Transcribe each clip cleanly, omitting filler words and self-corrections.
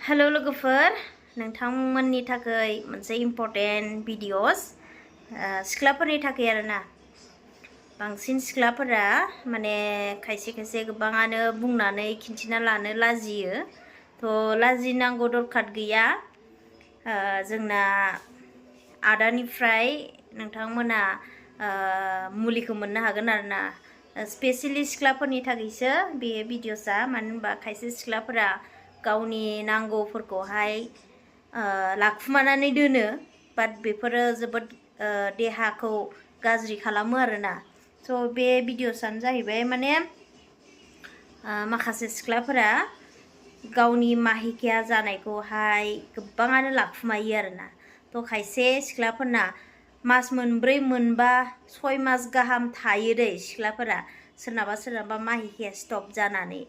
hello लोगोफोर नोंथांमोननि थाखाय मोनसे इम्पोर्टेन्ट भिडिअस सिख्लाफोरनि थाखाय आरोना बांसिन सिख्लाफोरा माने खायसे खायसे गोबाङानो बुंनानै खिन्थिना लानो लाजियो थ' लाजिनांगौ दरखार गैया जोंना आदानिफ्राय नोंथांमोना मुलिखौ मोननो हागोन आरोना स्पेशली सिख्लाफोरनि थाखायसो बे भिडिअसआ मानो होनबा खायसे सिख्लाफोरा गावनि नांगौफोरखौहाय लाखुमानानै दोनो बाट बेफोरो जोबोद देहाखौ गाज्रि खालामो आरोना स' बे भिडिअसआनो जाहैबाय माने माखासे सिख्लाफोरा गावनि माहिकिया जानायखौहाय गोबाङानो लाखुमायो आरोना थ' खायसे सिख्लाफोरना मास मोनब्रै मोनबा 6 मास गाहाम थायो दै सिख्लाफोरा सोरनाबा माहिकिया स्टप जानानै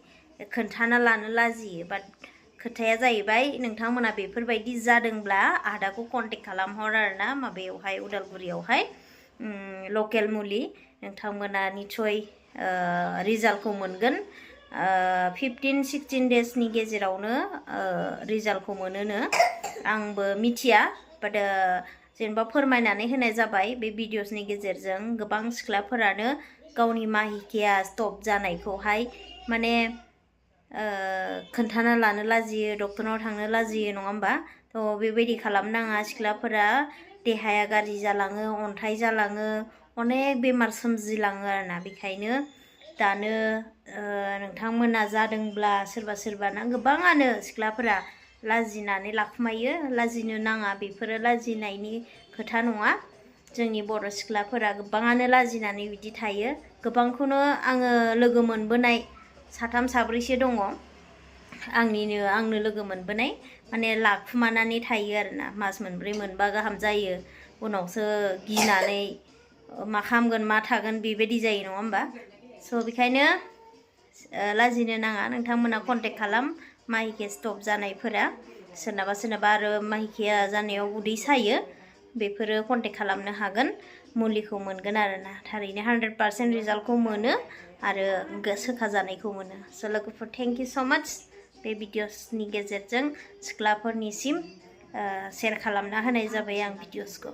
खोन्थाना लानो लाजियो बाट खोथाया जाहैबाय नोंथांमोना बेफोरबायदि जादोंब्ला आदाखौ कन्टेक्ट खालामहर आरोना माबायावहाय उदालगुरियावहाय लकेल मुलि नोंथांमोना निसय रिजाल्टखौ मोनगोन 15-16 डेजनि गेजेरावनो रिजाल्टखौ मोनोनो आंबो मिथिया बाट जेनेबा फोरमायनानै होनाय जाबाय बे भिडिअसनि गेजेरजों गोबां सिख्लाफोरानो गावनि माहिकिया स्टप जानायखौहाय माने खोन्थाना लानो लाजियो डक्टरनाव थांनो लाजियो नङा होमबा थ' बेबायदि खालामनाङा सिख्लाफोरा देहाया गाज्रि जालाङो अन्थाइ जालाङो अनेक बेमार सोमजिलाङो आरोना बेखायनो दानो नोंथांमोना जादोंब्ला सोरबा ना गोबाङानो सिख्लाफोरा लाजिनानै लाखुमायो लाजिनो नाङा बेफोरो लाजिनायनि खोथा नङा जोंनि बर' सिख्लाफोरा गोबाङानो लाजिनानै बिदि थायो गोबांखौनो आङो लोगो मोनबोनाय 3 4सो दङ आंनो लोगो मोनबोनाय माने लाखुमानानै थायो आरोना मास मोनब्रै मोनबा गाहाम जायो उनावसो गिनानै मा खालामगोन मा थागोन बेबायदि जायो नङा होमबा स' बेखायनो लाजिनो नाङा नोंथांमोना कन्टेक्ट खालाम माहिकिया स्टप जानायफोरा सोरनाबा आरो माहिकिया जानायाव उदै सायो बेफोरो कन्टेक्ट खालामनो हागोन मुलिखौ मोनगोन आरोना थारैनो 100% रिजाल्टखौ मोनो आरो सोखाजानायखौ मोनो स' लोगोफोर थेंक इउ सो माच बे भिडिअसनि गेजेरजों सिख्लाफोरनिसिम शेयार खालामना होनाय जाबाय आं भिडिअसखौ